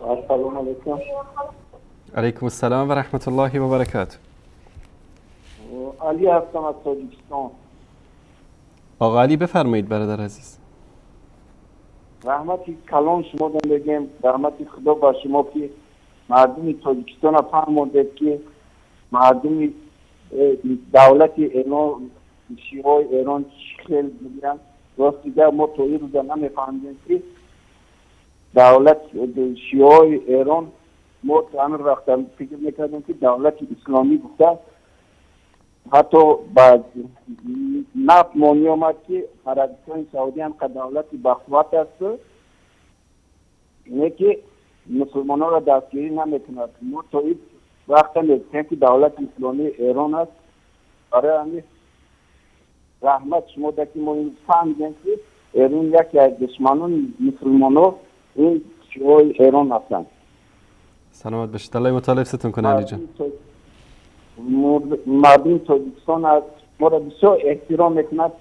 السلام علیکم. علیکم السلام و رحمت الله و برکاته. علی هستم از تاجیکستان. آقا علی بفرمایید برادر عزیز. رحمت کلان شما بگم، رحمت خدا با شما که مردم تاجیکستان فهمیدید که مردم دولت ایران، شیعه ایران خیلی بودن. راست دیگه ما تا این روزا نمیفهمیدیم که دولت شیعه ایران، ما تا همین وقت فکر میکردیم که دولت اسلامی بوده. حتی بعد نفت ما میامد که عربستان سعودی هم که دولت بخوت است، نه که مسلمان ها را دستگیری نمیکند. ما تا این وقت میگفتیم که دولت اسلامی ایران است. برای همین رحمت شما ده که ما این فهمیدیم که ایران یکی از دشمنان مسلمان ها این شیعه ایران هستند. سلامت باشید. الله مطالب ستون کنه علی جان. مردم تاجیکستان از ما را بسیار احترام میکند.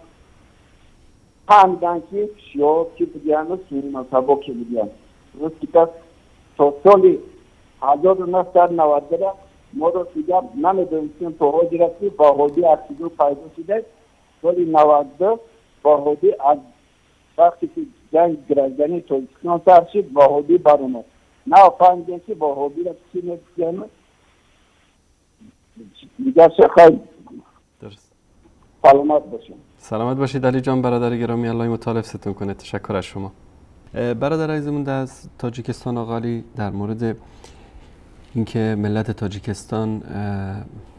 فهمیدن که شیعه کی بودن و سنی مذهبا کی بودن. راست که تا سال 1992 ما را دیگر نمیدونستیم تا حاجی که وهابی از کجا پیدا شده. سال 92 وهابی از وقتی که جنگ گرزنی تاجیکستان سر شد وهابی برآمد. نه فهمیدیم که وهابی را چی میگن. دیگر خیلی درست. سلامت باشید. سلامت باشید علی جان برادر گرامی، الله مطالب ستون کنه. تشکر از شما. برادر عزیزمون از تاجیکستان آقا علی در مورد اینکه ملت تاجیکستان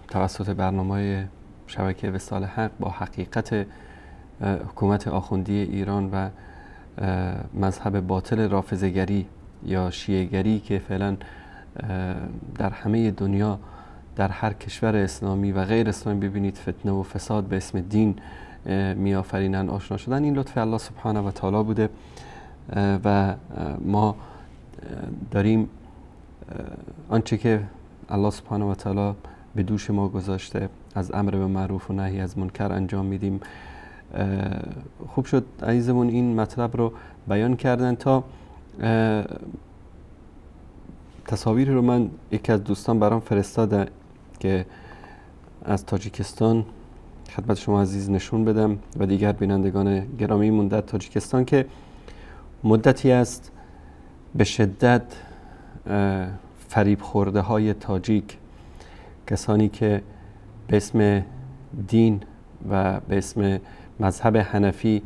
توسط برنامه‌های شبکه وصال حق با حقیقت حکومت آخوندی ایران و مذهب باطل رافضه‌گری یا شیعه‌گری که فعلا در همه دنیا در هر کشور اسلامی و غیر اسلامی ببینید فتنه و فساد به اسم دین میآفرینن آشنا شدن، این لطف الله سبحانه و تعالی بوده و ما داریم آنچه که الله سبحانه و تعالی به دوش ما گذاشته از امر به معروف و نهی از منکر انجام میدیم. خوب شد عزیزمون این مطلب رو بیان کردن تا تصاویر رو من یکی از دوستان برام فرستاده که از تاجیکستان خدمت شما عزیز نشون بدم و دیگر بینندگان گرامی در تاجیکستان که مدتی است به شدت فریب خورده های تاجیک، کسانی که به اسم دین و به اسم مذهب حنفی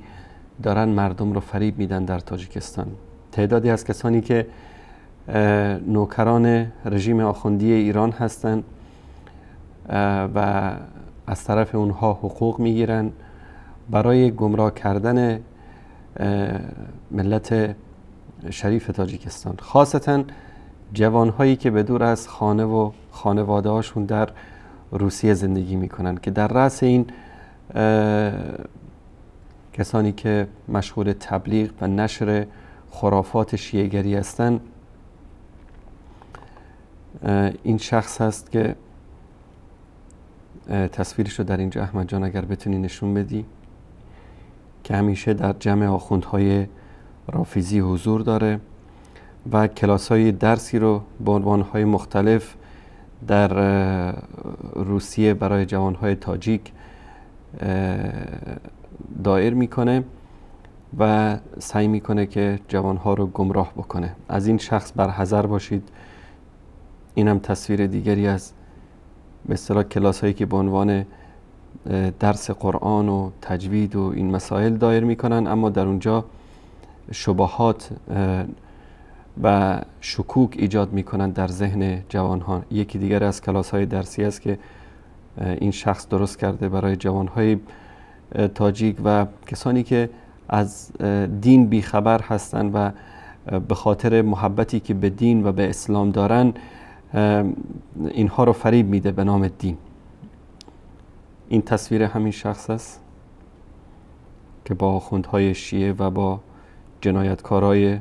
دارن مردم رو فریب میدن در تاجیکستان. تعدادی از کسانی که نوکران رژیم آخوندی ایران هستند و از طرف اونها حقوق میگیرن برای گمراه کردن ملت شریف تاجیکستان، خاصتا جوانهایی که به دور از خانه و خانواده هاشون در روسیه زندگی میکنن که در رأس این کسانی که مشغول تبلیغ و نشر خرافات شیعه‌گری هستند این شخص هست که تصویرش رو در اینجا احمد جان اگر بتونی نشون بدی که همیشه در جمع آخوندهای رافضی حضور داره و کلاس‌های درسی رو به عنوان‌های مختلف در روسیه برای جوانهای تاجیک دایر میکنه و سعی میکنه که جوانها رو گمراه بکنه. از این شخص برحذر باشید. اینم تصویر دیگری از به اصطلاح کلاس هایی که به عنوان درس قرآن و تجوید و این مسائل دایر میکنن، اما در اونجا شبهات و شکوک ایجاد میکنن در ذهن جوانها. یکی دیگر از کلاس های درسی است که این شخص درست کرده برای جوانهای تاجیک و کسانی که از دین بیخبر هستند و به خاطر محبتی که به دین و به اسلام دارن اینها رو فریب میده به نام دین. این تصویر همین شخص است که با آخوندهای شیعه و با جنایتکارای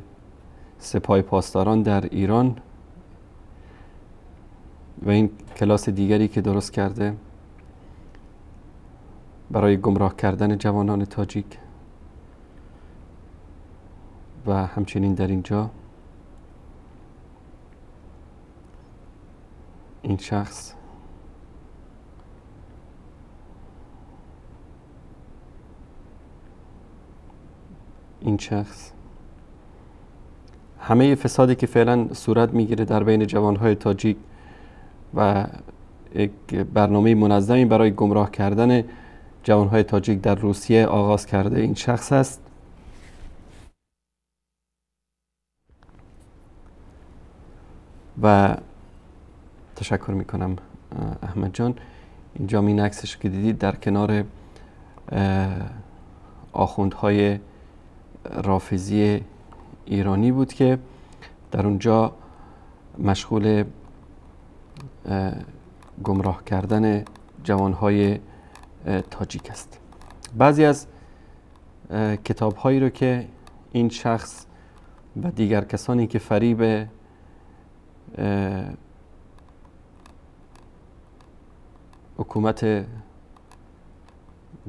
سپاه پاسداران در ایران و این کلاس دیگری که درست کرده برای گمراه کردن جوانان تاجیک و همچنین در اینجا این شخص این شخص همه فسادی که فعلا صورت میگیره در بین جوانهای تاجیک و یک برنامه منظمی برای گمراه کردن جوانهای تاجیک در روسیه آغاز کرده این شخص است. و تشکر میکنم احمد جان. اینجا این عکسش که دیدید در کنار آخوندهای رافضی ایرانی بود که در اونجا مشغول گمراه کردن جوانهای تاجیک است. بعضی از کتابهایی رو که این شخص و دیگر کسانی که فریب حکومت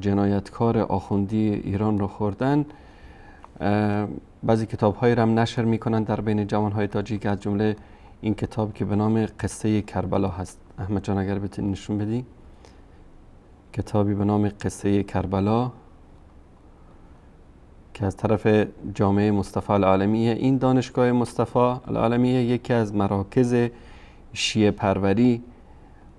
جنایتکار آخوندی ایران رو خوردن، بعضی کتاب‌هایی را هم نشر می‌کنن در بین جوان‌های تاجیک، از جمله این کتاب که به نام قصه کربلا هست. احمد جان اگر بتونی نشون بدی، کتابی به نام قصه کربلا که از طرف جامعه مصطفی العالمیه، این دانشگاه مصطفی العالمیه یکی از مراکز شیعه پروری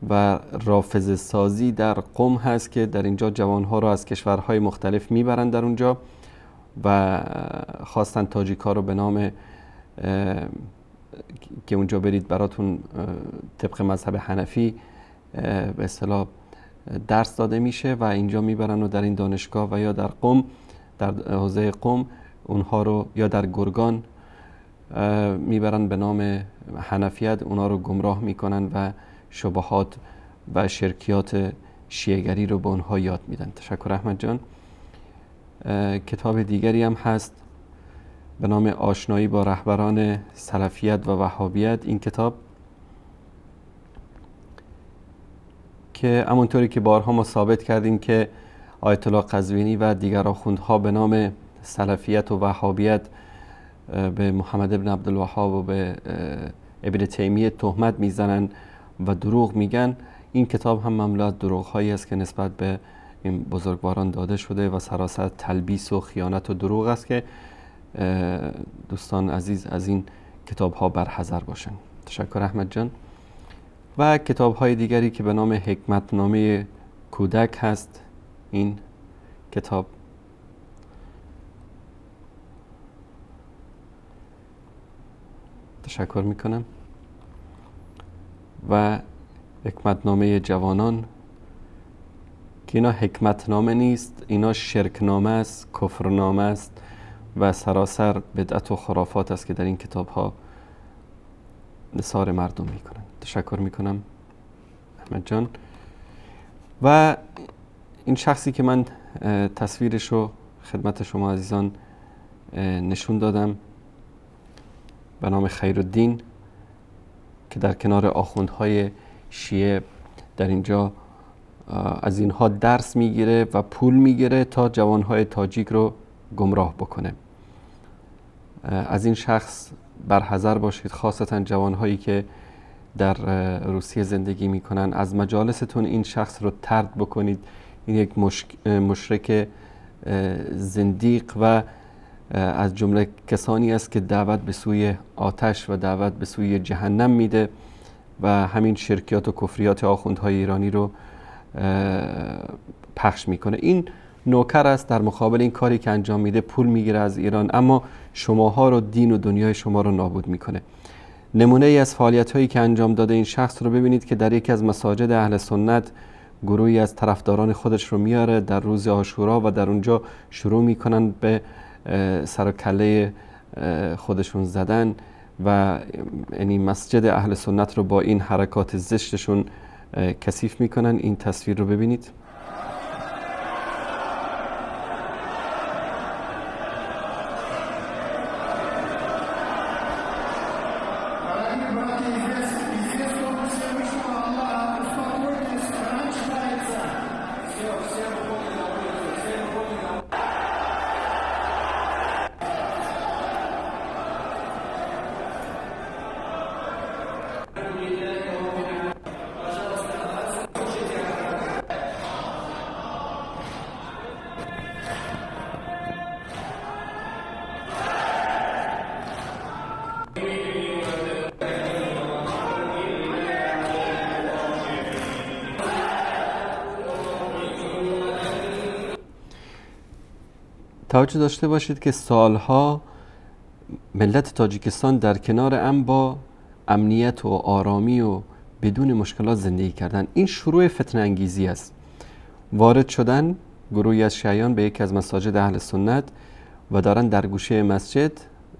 و رافضه سازی در قم هست که در اینجا جوانها رو از کشورهای مختلف میبرن در اونجا و خواستن تاجیک ها رو به نام که اونجا برید براتون طبق مذهب حنفی به اصطلاح درس داده میشه و اینجا میبرن و در این دانشگاه و یا در قم، در حوزه قم اونها رو، یا در گرگان میبرن به نام حنفیت، اونها رو گمراه میکنن و شبهات و شرکیات شیعه‌گری رو به اونها یاد میدن. تشکر احمد جان. کتاب دیگری هم هست به نام آشنایی با رهبران سلفیت و وهابیت. این کتاب که همونطوری که بارها ما ثابت کردیم که آیت الله قزوینی و دیگر آخوندها به نام سلفیت و وهابیت به محمد ابن عبدالوهاب و به ابن تیمیه تهمت میزنن و دروغ میگن، این کتاب هم مملو از دروغ هایی است که نسبت به این بزرگواران داده شده و سراسر تلبیس و خیانت و دروغ است که دوستان عزیز از این کتاب ها برحذر باشن. تشکر احمد جان. و کتاب های دیگری که به نام حکمتنامه کودک هست، این کتاب تشکر میکنم، و حکمتنامه جوانان که اینا حکمتنامه نیست، اینا شرکنامه است، کفرنامه است و سراسر بدعت و خرافات است که در این کتاب ها نثار مردم میکنن. تشکر میکنم احمد جان. و این شخصی که من تصویرش رو خدمت شما عزیزان نشون دادم به نام خیرالدین که در کنار آخوندهای شیعه در اینجا از اینها درس میگیره و پول میگیره تا جوانهای تاجیک رو گمراه بکنه. از این شخص برحذر باشید، خاصتا جوانهایی که در روسیه زندگی میکنن. از مجالستون این شخص رو طرد بکنید. این یک مشرک زندیق و از جمله کسانی است که دعوت به سوی آتش و دعوت به سوی جهنم میده و همین شرکیات و کفریات آخوندهای ایرانی رو پخش میکنه. این نوکر است، در مقابل این کاری که انجام میده پول میگیره از ایران، اما شماها رو، دین و دنیای شما رو نابود میکنه. نمونه ای از فعالیت هایی که انجام داده این شخص رو ببینید که در یکی از مساجد اهل سنت گروهی از طرفداران خودش رو میاره در روز عاشورا و در اونجا شروع میکنن به سر و کله خودشون زدن و یعنی مسجد اهل سنت رو با این حرکات زشتشون کثیف میکنن. این تصویر رو ببینید. توجه داشته باشید که سالها ملت تاجیکستان در کنار هم با امنیت و آرامی و بدون مشکلات زندگی کردن. این شروع فتنه انگیزی است. وارد شدن گروهی از شیعیان به یکی از مساجد اهل سنت و دارن در گوشه مسجد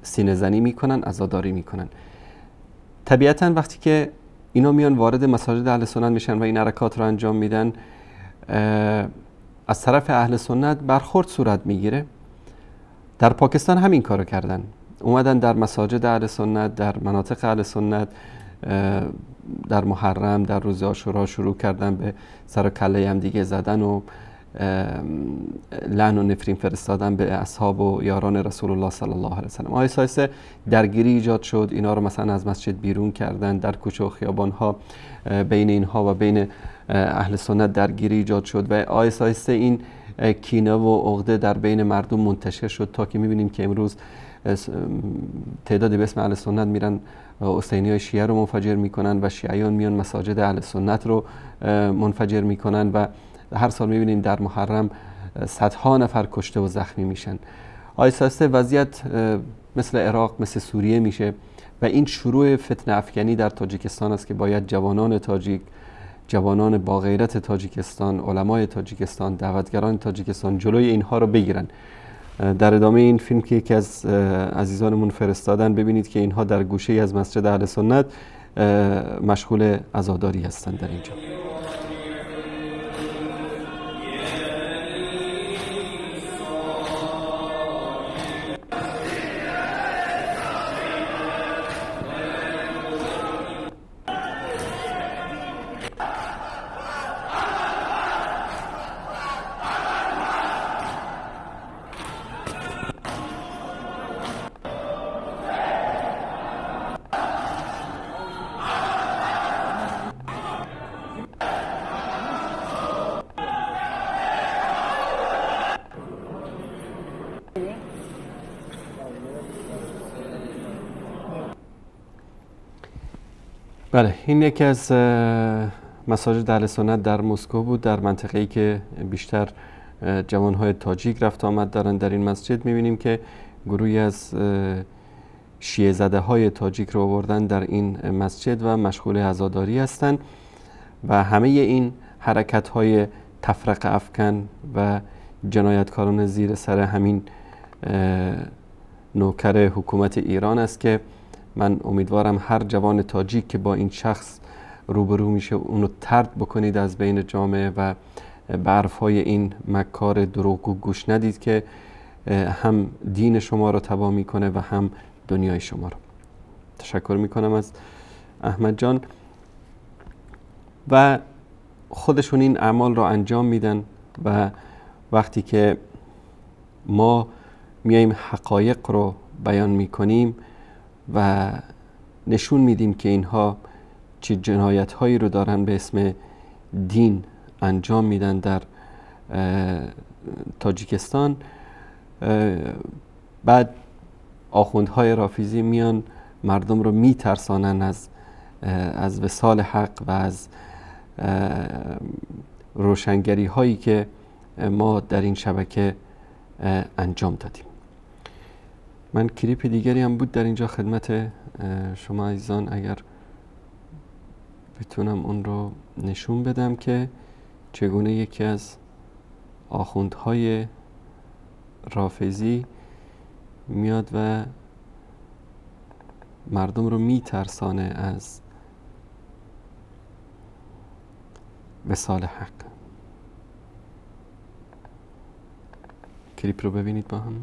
سینه زنی میکنن، عزاداری میکنن. طبیعتا وقتی که اینا میان وارد مساجد اهل سنت میشن و این حرکات رو انجام میدن، از طرف اهل سنت برخورد صورت میگیره. در پاکستان همین کارو کردن، اومدن در مساجد اهل سنت، در مناطق اهل سنت، در محرم، در روز عاشورا شروع کردن به سر و کله هم دیگه زدن و لعن و نفرین فرستادن به اصحاب و یاران رسول الله صلی الله علیه و سلم. آیسته آیسته درگیری ایجاد شد، اینا رو مثلا از مسجد بیرون کردن، در کوچه و خیابان ها بین اینها و بین اهل سنت درگیری ایجاد شد و آیسته آیسته این کینه و عقده در بین مردم منتشر شد تا که میبینیم که امروز تعدادی به اسم اهل سنت میرن حسینی های شیعه رو منفجر میکنن و شیعیان میان مساجد اهل سنت رو منفجر میکنن و هر سال میبینیم در محرم صدها نفر کشته و زخمی میشن. آیسته آیسته وضعیت مثل عراق، مثل سوریه میشه و این شروع فتنه افکنی در تاجیکستان است که باید جوانان تاجیک، جوانان با غیرت تاجیکستان، علمای تاجیکستان، دعوتگران تاجیکستان جلوی اینها رو بگیرن. در ادامه این فیلم که یکی از عزیزانمون فرستادن، ببینید که اینها در گوشه از مسجد اهل سنت مشغول عزاداری هستند در اینجا. بله، این یکی از مساجد اهل سنت در مسکو بود، در منطقه‌ای که بیشتر جوانهای تاجیک رفت آمد دارن. در این مسجد می‌بینیم که گروهی از شیعه زده های تاجیک رو آوردن در این مسجد و مشغول عزاداری هستند و همه این حرکت های تفرقه افکن و جنایتکاران زیر سر همین نوکر حکومت ایران است که من امیدوارم هر جوان تاجیک که با این شخص روبرو میشه اونو طرد بکنید از بین جامعه و به حرفهای این مکار دروغگو گوش ندید که هم دین شما رو تباه میکنه و هم دنیای شما رو. تشکر میکنم از احمد جان. و خودشون این اعمال رو انجام میدن و وقتی که ما میایم حقایق رو بیان میکنیم و نشون میدیم که اینها چه جنایت هایی رو دارن به اسم دین انجام میدن در تاجیکستان، بعد آخوندهای رافیزی میان مردم رو میترسانن از وصال حق و از روشنگری هایی که ما در این شبکه انجام دادیم. من کلیپ دیگری هم بود در اینجا خدمت شما عزیزان، اگر بتونم اون رو نشون بدم که چگونه یکی از آخوندهای رافضی میاد و مردم رو میترسانه از وصال حق. کلیپ رو ببینید با هم.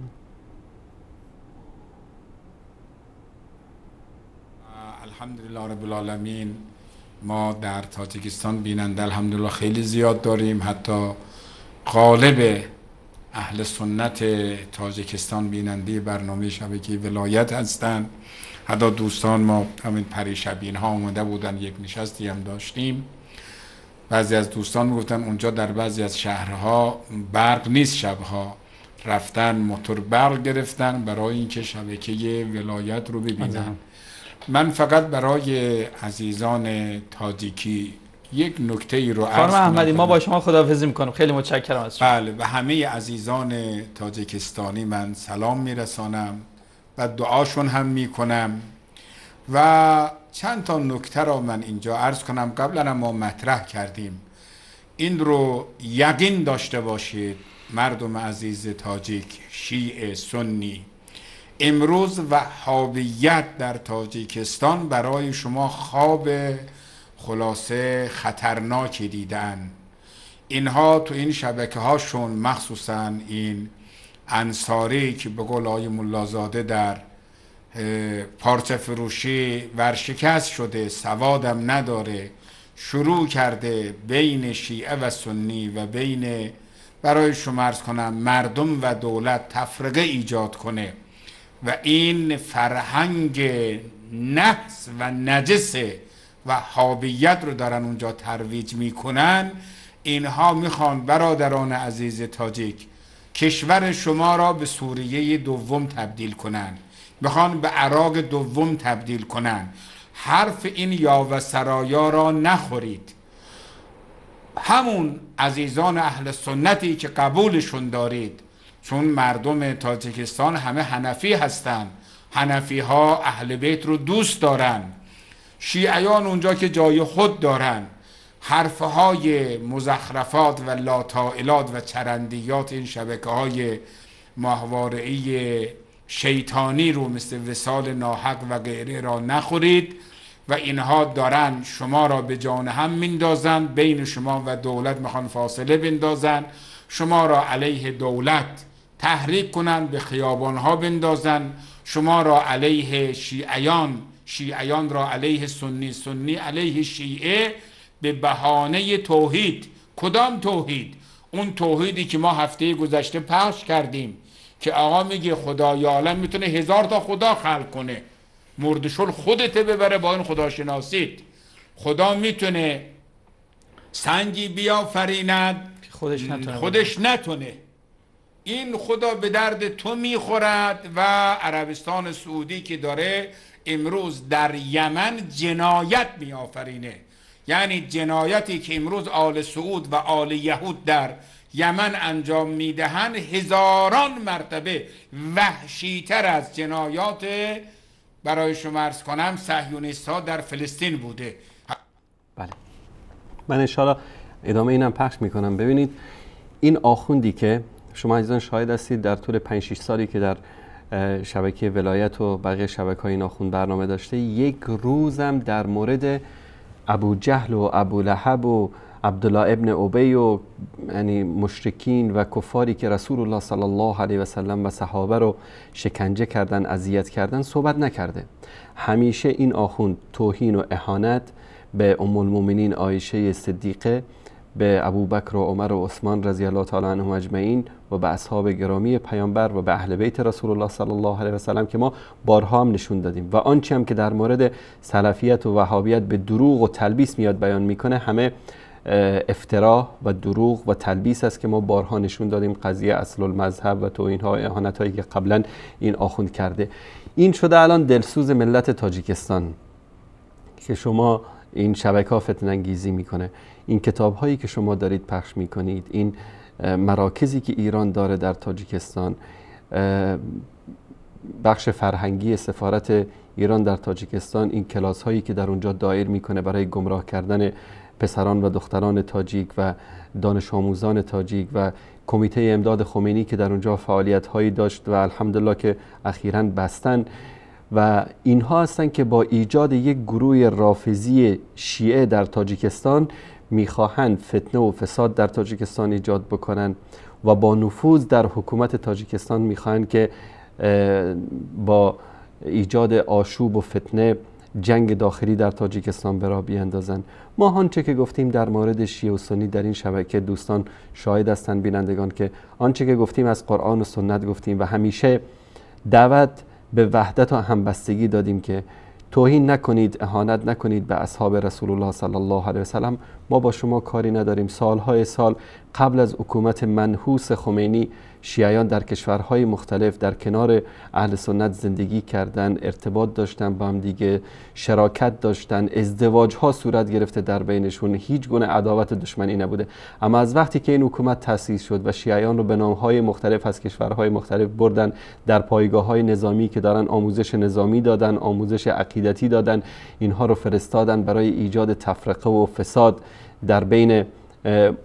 الحمدلله رب العالمین، ما در تاجیکستان بیننده الحمدلله خیلی زیاد داریم، حتی غالب اهل سنت تاجیکستان بیننده برنامه شبکه ولایت هستند. حتی دوستان ما همین پریشبین ها آمده بودن، یک نشستی هم داشتیم، بعضی از دوستان میگفتن اونجا در بعضی از شهرها برق نیست، شبها رفتن موتور برق گرفتن برای اینکه شبکه ولایت رو ببینن. من فقط برای عزیزان تاجیکی یک نکته ای رو عرض کنم. احمدی، ما با شما خداحافظی میکنم. خیلی متشکرم از شما. بله، به همه عزیزان تاجیکستانی من سلام میرسانم و دعاشون هم میکنم و چند تا نکته را من اینجا عرض کنم. قبلا ما مطرح کردیم، این رو یقین داشته باشید مردم عزیز تاجیک، شیعه، سنی، امروز وهابیت در تاجیکستان برای شما خواب خلاصه خطرناکی دیدن. اینها تو این شبکه هاشون، مخصوصا این انصاری که به قول آقای ملازاده در پارچه فروشی ورشکست شده، سوادم نداره، شروع کرده بین شیعه و سنی و بین، برای شما عرض کنم، مردم و دولت تفرقه ایجاد کنه و این فرهنگ نحس و نجس و وهابیت رو دارن اونجا ترویج میکنن. اینها میخوان برادران عزیز تاجیک کشور شما را به سوریه دوم تبدیل کنن، میخوان به عراق دوم تبدیل کنن. حرف این یاوه سرایا را نخورید. همون عزیزان اهل سنتی که قبولشون دارید، چون مردم تاجیکستان همه حنفی هستن، حنفی ها اهل بیت رو دوست دارن، شیعیان اونجا که جای خود دارن، حرفهای مزخرفات و لاتائلات و چرندیات این شبکه های ماهواره‌ای شیطانی رو مثل وصال ناحق و غیره را نخورید و اینها دارن شما را به جان هم میندازن، بین شما و دولت میخوان فاصله بندازن، شما را علیه دولت تحریک کنن، به خیابانها بندازن، شما را علیه شیعیان، شیعیان را علیه سنی، سنی علیه شیعه، به بهانه توحید. کدام توحید؟ اون توحیدی که ما هفته گذشته پخش کردیم که آقا میگه خدای عالم میتونه 1000 تا خدا خلق کنه، مردشل خودت ببره با این خداشناسیت. خدا میتونه سنگی بیافریند خودش نتونه. این خدا به درد تو میخورد. و عربستان سعودی که داره امروز در یمن جنایت میآفرینه، یعنی جنایتی که امروز آل سعود و آل یهود در یمن انجام میدهند هزاران مرتبه وحشیتر از جنایات، برای شما عرض کنم، صهیونیست ها در فلسطین بوده. بله، من انشاءالله ادامه اینم پخش میکنم. ببینید این آخوندی که شما عزیزان شاهد هستید در طول 5-6 سالی که در شبکه ولایت و بقیه شبکه‌های این آخوند برنامه داشته، یک روزم در مورد ابو جهل و ابو لهب و عبدالله ابن ابی و یعنی مشرکین و کفاری که رسول الله صلی الله علیه و سلم و صحابه رو شکنجه کردن، اذیت کردن، صحبت نکرده. همیشه این آخوند توهین و اهانت به ام المؤمنین عایشه صدیقه، به ابوبکر و عمر و عثمان رضی الله تعالی عنهم اجمعین و به اصحاب گرامی پیامبر و به اهل بیت رسول الله صلی الله علیه و سلم که ما بارها هم نشون دادیم، و آنچه هم که در مورد سلفیت و وهابیت به دروغ و تلبیس میاد بیان میکنه همه افترا و دروغ و تلبیس است که ما بارها نشون دادیم. قضیه اصل المذهب و توهین ها و اهانت هایی که قبلا این آخوند کرده، این شده الان دلسوز ملت تاجیکستان که شما این شبکه ها فتنه انگیزی میکنه، این کتاب هایی که شما دارید پخش میکنید، این مراکزی که ایران داره در تاجیکستان، بخش فرهنگی سفارت ایران در تاجیکستان، این کلاس هایی که در اونجا دایر میکنه برای گمراه کردن پسران و دختران تاجیک و دانش آموزان تاجیک، و کمیته امداد خمینی که در اونجا فعالیت هایی داشت و الحمدلله که اخیراً بستن، و اینها هستند که با ایجاد یک گروه رافضی شیعه در تاجیکستان میخواهند فتنه و فساد در تاجیکستان ایجاد بکنن و با نفوذ در حکومت تاجیکستان میخواهند که با ایجاد آشوب و فتنه جنگ داخلی در تاجیکستان به راه بیاندازن. ما آنچه که گفتیم در مورد شیعه و سنی در این شبکه دوستان شاهد هستند، بینندگان، که آنچه که گفتیم از قرآن و سنت گفتیم و همیشه دعوت به وحدت و همبستگی دادیم که توهین نکنید، اهانت نکنید به اصحاب رسول الله صلی الله علیه و سلم. ما با شما کاری نداریم. سالهای سال قبل از حکومت منحوس خمینی شیعیان در کشورهای مختلف در کنار اهل سنت زندگی کردن، ارتباط داشتن با هم دیگه، شراکت داشتن، ازدواج ها صورت گرفته در بینشون، هیچ گونه عداوت دشمنی نبوده. اما از وقتی که این حکومت تأسیس شد و شیعیان رو به نام‌های مختلف از کشورهای مختلف بردن در پایگاه‌های نظامی که دارن آموزش نظامی دادن، آموزش عقیدتی دادن، اینها رو فرستادن برای ایجاد تفرقه و فساد در بین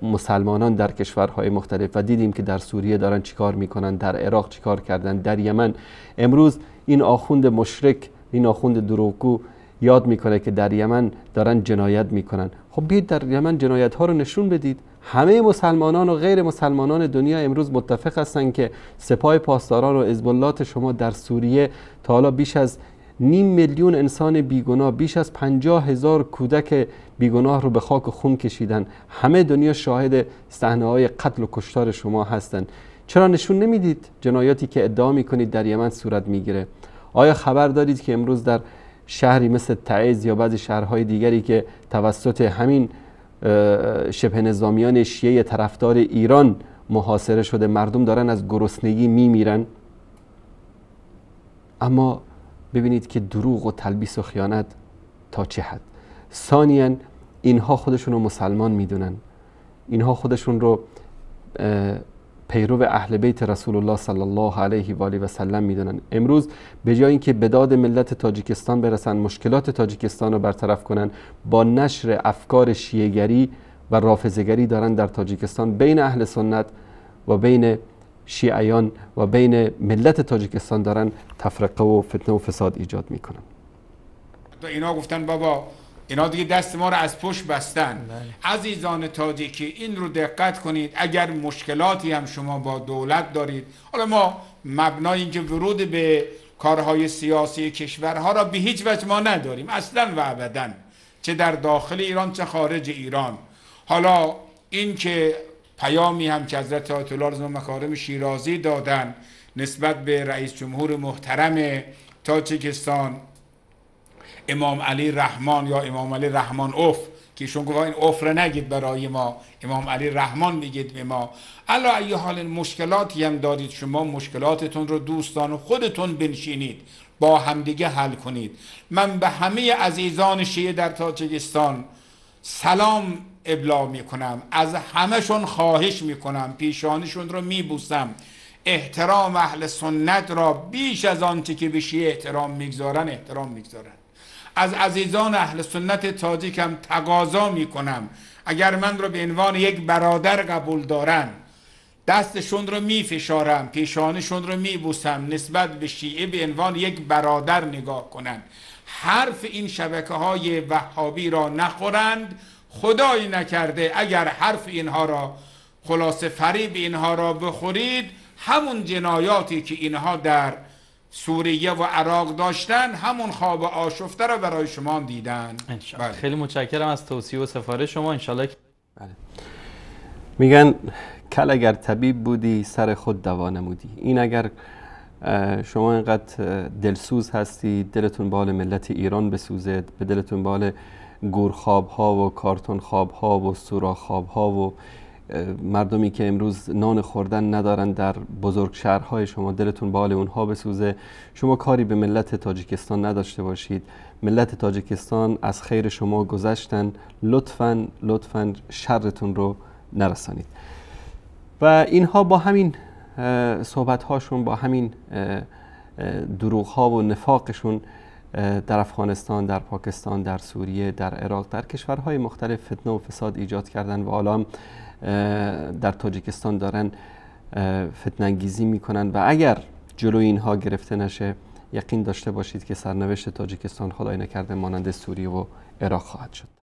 مسلمانان در کشورهای مختلف و دیدیم که در سوریه دارن چیکار میکنن، در عراق چیکار کردن، در یمن. امروز این آخوند مشرک، این آخوند دروغگو یاد میکنه که در یمن دارن جنایت میکنن. خب بیاید در یمن جنایت ها رو نشون بدید. همه مسلمانان و غیر مسلمانان دنیا امروز متفق هستن که سپاه پاسداران و حزب الله شما در سوریه تا حالا بیش از 500,000 انسان بیگناه، بیش از 50,000 کودک بیگناه رو به خاک و خون کشیدن. همه دنیا شاهد صحنه‌های قتل و کشتار شما هستند. چرا نشون نمیدید جنایاتی که ادعا میکنید در یمن صورت میگیره؟ آیا خبر دارید که امروز در شهری مثل تعز یا بعضی شهرهای دیگری که توسط همین شبه نظامیان شیعه طرفدار ایران محاصره شده، مردم دارن از گرسنگی میمیرن؟ اما ببینید که دروغ و تلبیس و خیانت تا چه حد. ثانیاً اینها خودشون رو مسلمان میدونن، اینها خودشون رو پیرو اهل بیت رسول الله صلی الله علیه و آله و سلم میدونن. امروز به جای اینکه به داد ملت تاجیکستان برسن، مشکلات تاجیکستان رو برطرف کنن، با نشر افکار شیعه‌گری و رافضه‌گری دارن در تاجیکستان بین اهل سنت و بین شیعیان و بین ملت تاجیکستان دارن تفرقه و فتنه و فساد ایجاد میکنن. اینا گفتن بابا اینا دیگه دست ما رو از پشت بستن. عزیزان تاجیکی این رو دقت کنید، اگر مشکلاتی هم شما با دولت دارید، حالا ما مبنای اینکه ورود به کارهای سیاسی کشورها را به هیچ وجه ما نداریم اصلا و ابدا، چه در داخل ایران چه خارج ایران. حالا این که پیامی هم که حضرت آیت الله رضا مکارم شیرازی دادن نسبت به رئیس جمهور محترم تاجیکستان امام علی رحمان یا امام علی رحمان اوف، که ایشون گفت این اوف را نگید برای ما، امام علی رحمان میگید به ما. علی ای حال مشکلاتی هم دارید شما، مشکلاتتون رو دوستان و خودتون بنشینید با همدیگه حل کنید. من به همه عزیزان شیعه در تاجیکستان سلام ابلاغ میکنم، از همشون خواهش میکنم، پیشانیشون رو میبوسم، احترام اهل سنت را بیش از آنچه که به شیعه احترام میگذارن احترام میگذارن. از عزیزان اهل سنت تاجیکم تقاضا میکنم اگر من رو به عنوان یک برادر قبول دارن، دستشون رو میفشارم، پیشانیشون رو میبوسم، نسبت به شیعه به عنوان یک برادر نگاه کنن، حرف این شبکه های وهابی را نخورند. خدایی نکرده اگر حرف اینها را، خلاصه فریب اینها را بخورید، همون جنایاتی که اینها در سوریه و عراق داشتن همون خواب آشفته را برای شما دیدن. بله. خیلی متشکرم از توصیه و سفارش شما. انشالله. بله. میگن کل اگر طبیب بودی سر خود دوا نمودی. این اگر شما اینقدر دلسوز هستی، دلتون به حال ملت ایران بسوزه، به دلتون به حال گورخواب ها و کارتون خواب ها و سوراخ خواب ها و مردمی که امروز نان خوردن ندارن در بزرگ شهرهای شما، دلتون به حال اونها بسوزه. شما کاری به ملت تاجیکستان نداشته باشید. ملت تاجیکستان از خیر شما گذشتن، لطفاً لطفاً شرتون رو نرسانید. و اینها با همین صحبت هاشون، با همین دروغ ها و نفاقشون در افغانستان، در پاکستان، در سوریه، در عراق، در کشورهای مختلف فتنه و فساد ایجاد کردن و حالا در تاجیکستان دارن فتنه انگیزی میکنن و اگر جلوی اینها گرفته نشه، یقین داشته باشید که سرنوشت تاجیکستان خدای نکرده مانند سوریه و عراق خواهد شد.